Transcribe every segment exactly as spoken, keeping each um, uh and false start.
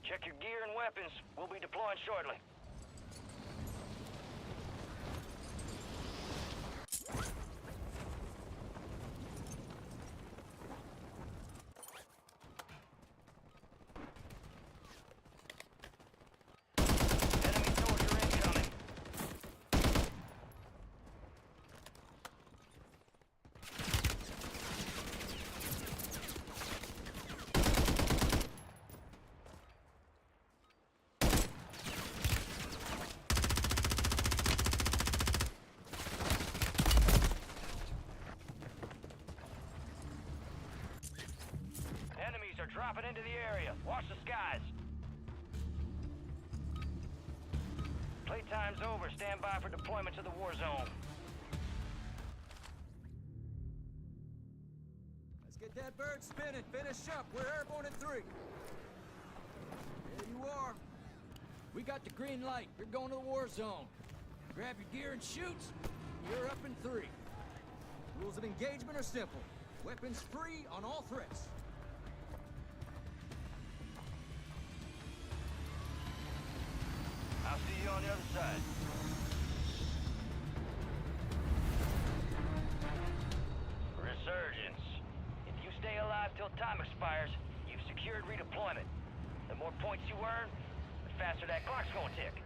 Check your gear and weapons. We'll be deploying shortly. Enemy soldier incoming. Enemies are dropping into the area. Watch the skies. Playtime's over. Stand by for deployment to the war zone. Let's get that bird spinning. Finish up. We're airborne in three. There you are. We got the green light. You're going to the war zone. Grab your gear and shoot. You're up in three. Rules of engagement are simple. Weapons free on all threats. I'll see you on the other side. Resurgence. If you stay alive till time expires, you've secured redeployment. The more points you earn, the faster that clock's gonna tick.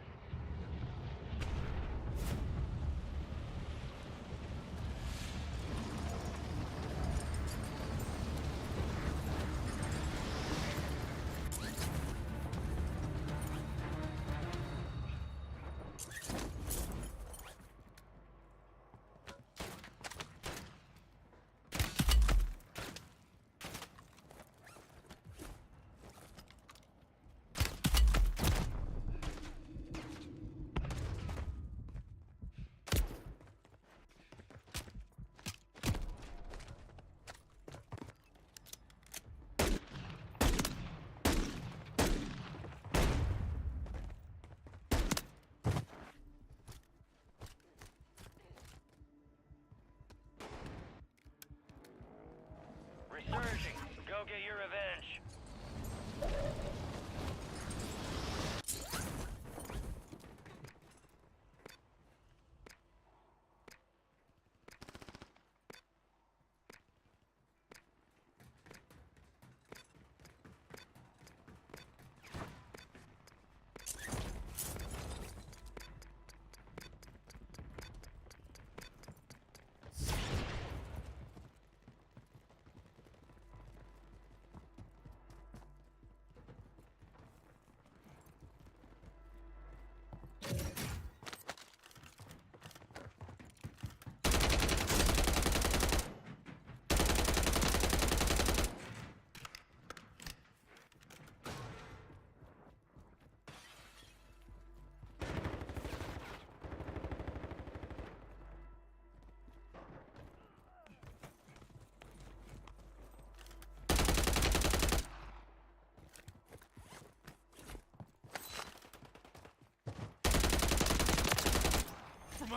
Resurging. Go get your revenge.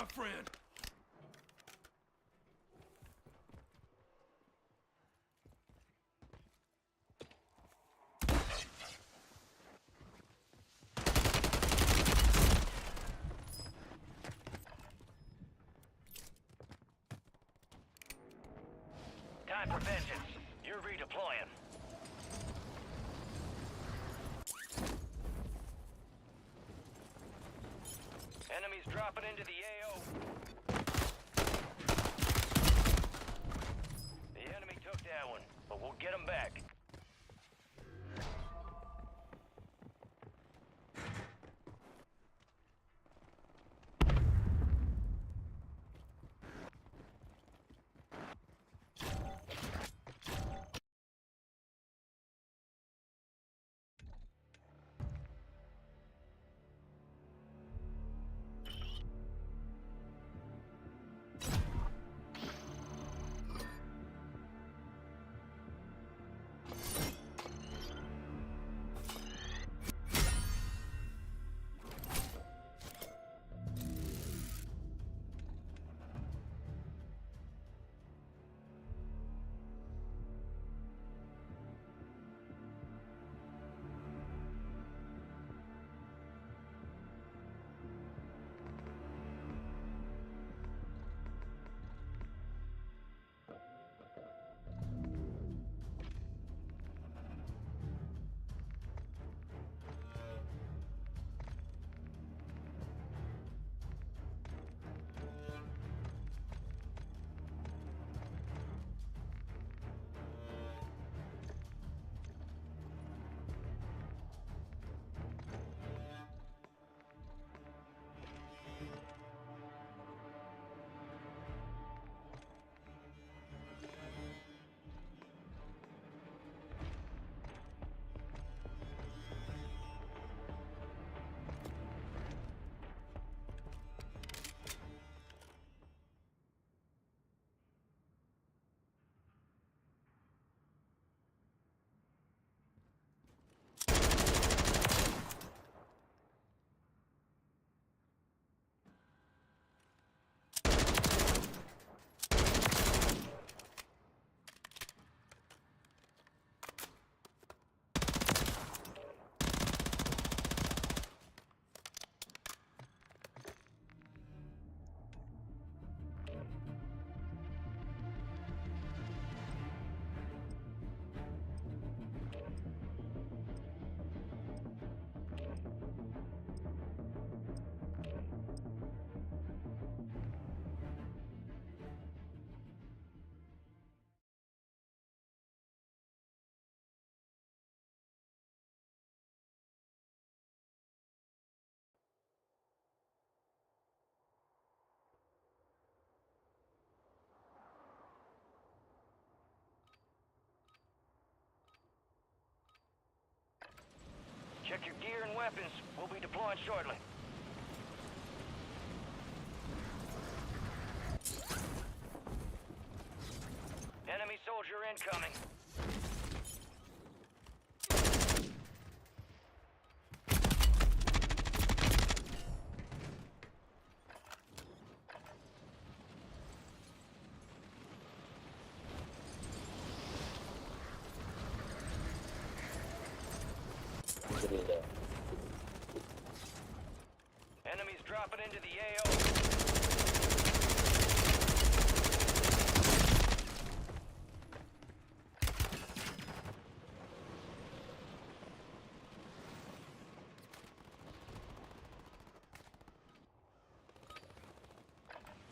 my friend. Time for vengeance. You're redeploying. Enemies dropping into the A O. The enemy took that one, but we'll get 'em back. Check your gear and weapons. We'll be deploying shortly. Enemy soldier incoming. Enemies dropping into the A O.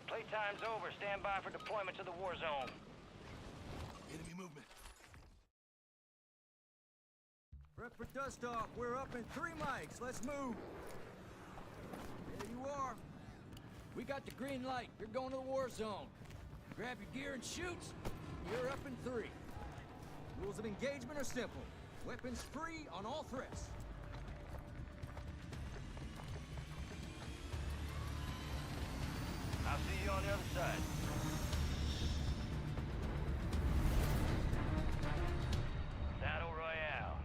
Playtime's over. Stand by for deployment to the war zone. Enemy movement. Prep for dust off. We're up in three mics. Let's move. There you are. We got the green light. You're going to the war zone. Grab your gear and shoot. You're up in three. Rules of engagement are simple. Weapons free on all threats. I'll see you on the other side. Battle Royale.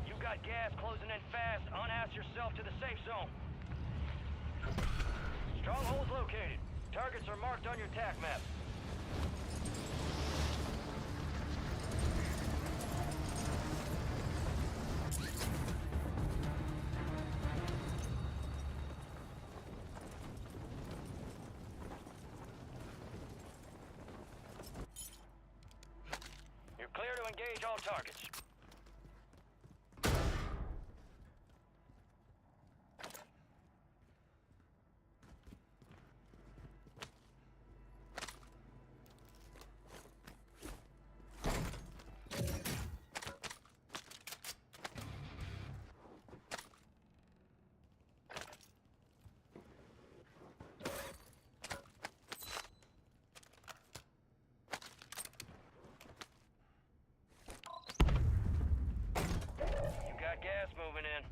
You got Gas closing in fast. Unass yourself to the safe zone. Strongholds located. Targets are marked on your tac map. You're clear to engage all targets. You got gas moving in.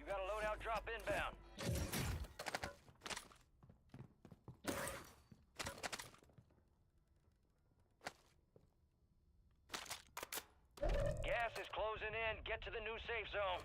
You got a loadout drop inbound. Gas is closing in. Get to the new safe zone.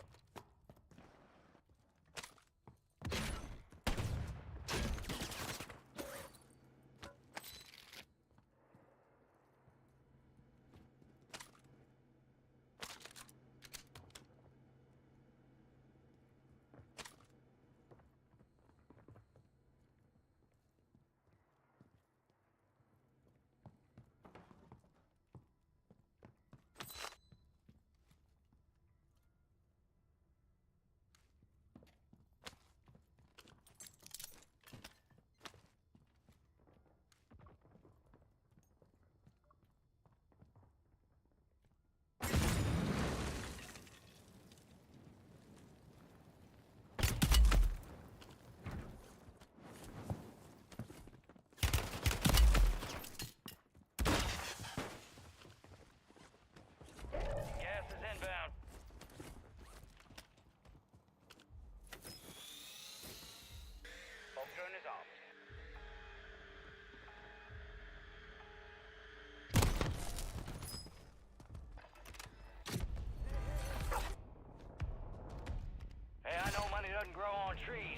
Trees,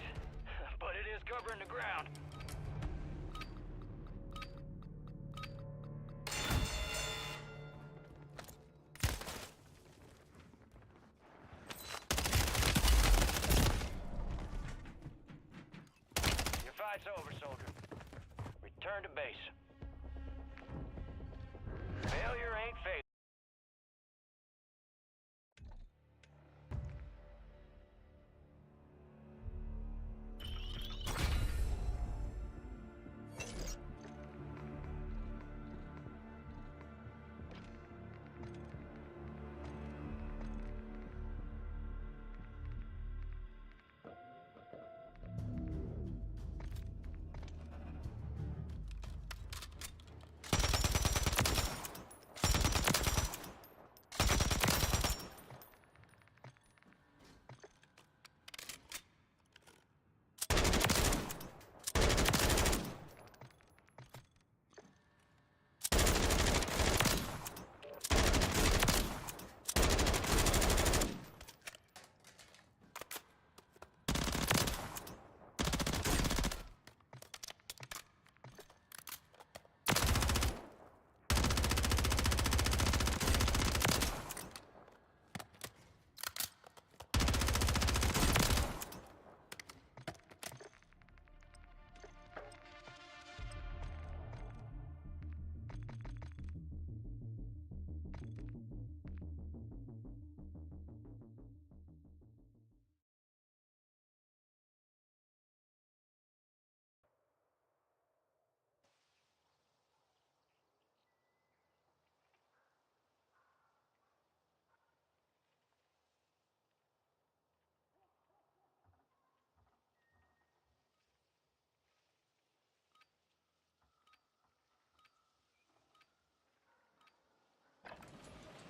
but it is covering the ground. Your fight's over, soldier. Return to base. Failure ain't failure.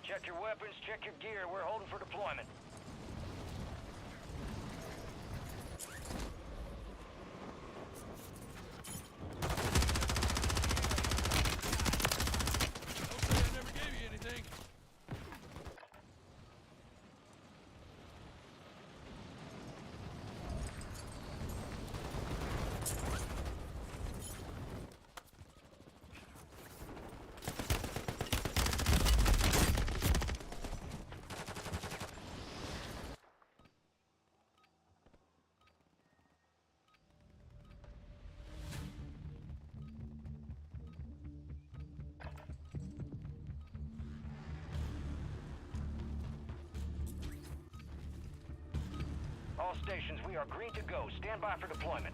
Check your weapons, check your gear. We're holding for deployment. Hopefully I never gave you anything. All stations, we are green to go. Stand by for deployment.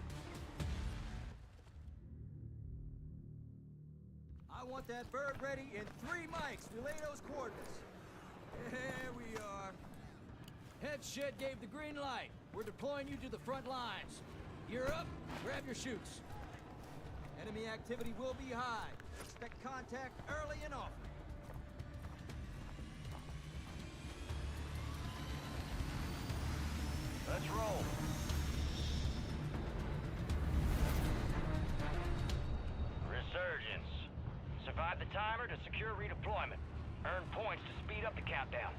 I want that bird ready in three mics. Relay those coordinates. There we are. Head shed gave the green light. We're deploying you to the front lines. Gear up, grab your chutes. Enemy activity will be high. Expect contact early and often. Let's roll. Resurgence. Survive the timer to secure redeployment. Earn points to speed up the countdown.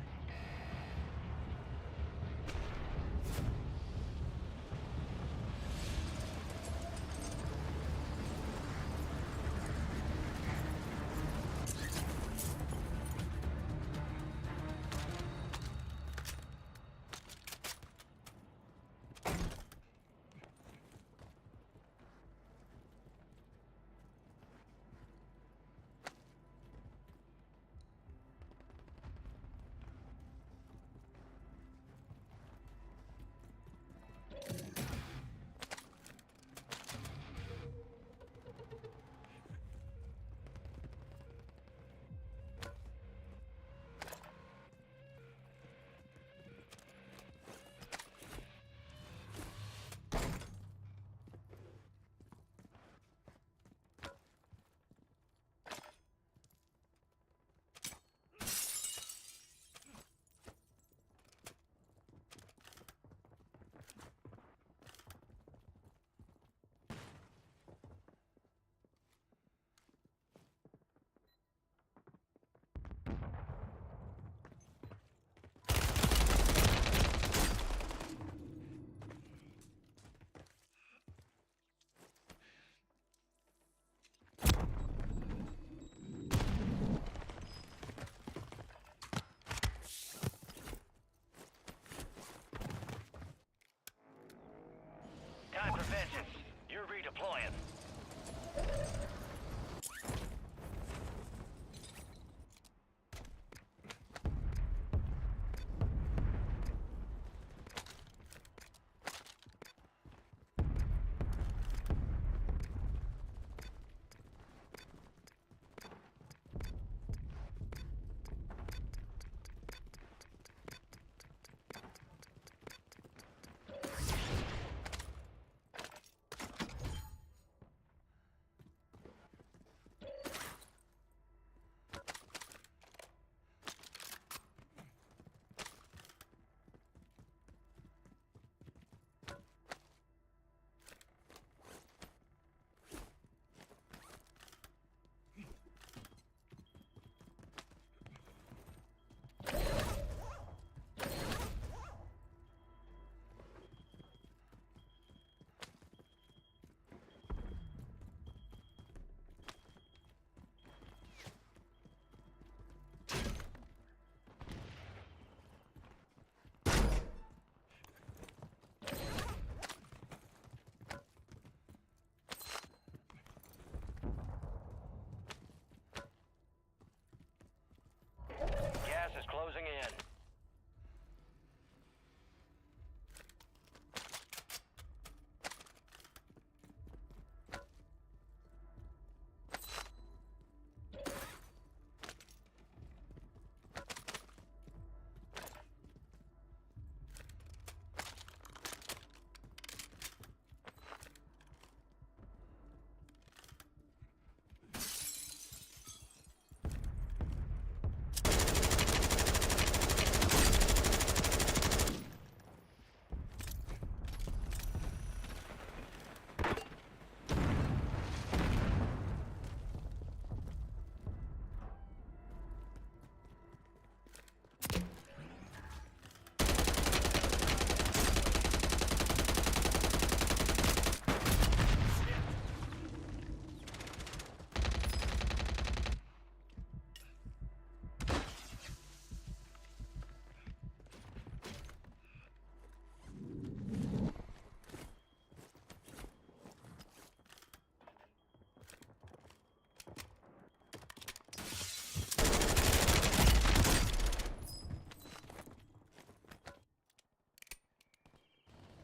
Deploying. Gas is closing in.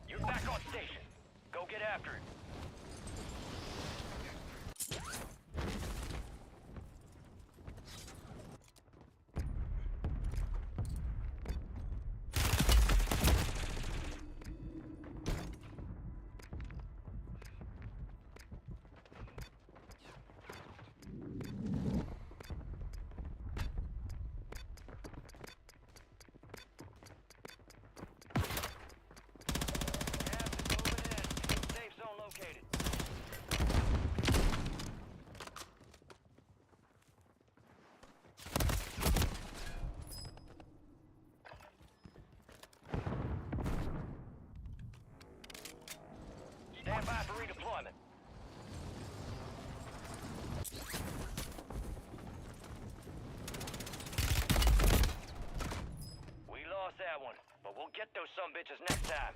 You're back on station. Go get after it. Gas is moving in. Safe zone located. Stand by for redeployment. We lost that one, but we'll get those sumbitches next time.